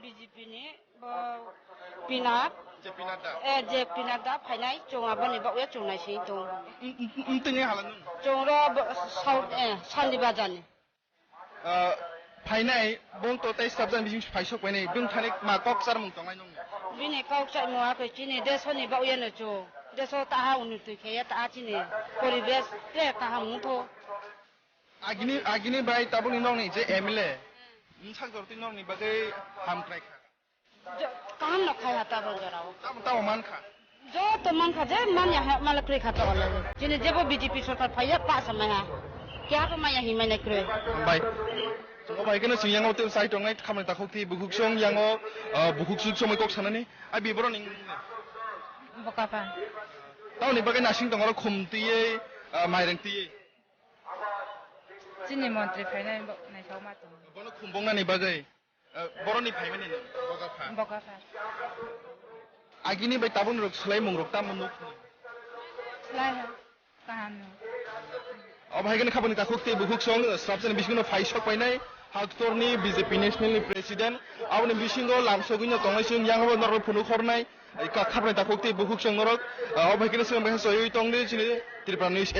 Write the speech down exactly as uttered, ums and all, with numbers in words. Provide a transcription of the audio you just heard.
B J P ni bo Pinat, Je Pinat da. Eh, je Pinat da phainai, chwng aboni bagwi chwng naising tong. Tini hala nung. Chwng ro bo South, eh, Sandi Bazar ni. Ah, phainai, bong to tei sabjani bising phaisok painai, bwng thani ma kok charmung tongnai nung. Bini kok charmung akhe chini desoni bagwi no chwng. Deso taha unutwi khe ya ta chini poribesh te kaham wngtho. Agini, agini bai tabukni nokni je M L A, bwsak jortwi nokni bagwi hamkrai kha. Jo-, kaham no khai ha tabuk jorao. Tamo, tamo man kha. Joto man kha je man ya ha, mala kri kha to alai. Chini jebo B J P sorkar phaiya pa samai ha. Kya to maya himai na kri. Bai. Obo hai kheno chwng yango tei sai tongnai khamani takhuk twi bukhuk song yango, ah, bukhuk suk somoi kok sanani. Ai bi borok ni Bokapan. Tamoni bagwi nasing tongo khum twiwi, ah, mairang twiwi. Chini montri phainai bo naithok ma tongo. Bono khum bongnani bagwi, ah, boroni phaimani nang Bokapha. Bokapha. Agini bai tabukni rok swlai mung rok tamo nuk. Swlai ha. Kaham no. Obo hai kheno khabani takhuk tei bukhuk song, ah, swrapsani bisingo phai sok painai, haktorni B J P national ni president, aboni bisingo lamsogwi no tongnai chwng yang bo norok phunuk hornai. Ai ka khapnai takhuk tei bukhuk song norok, ah, obo hai kheno swngbai soyui tongdi chini Tripura News.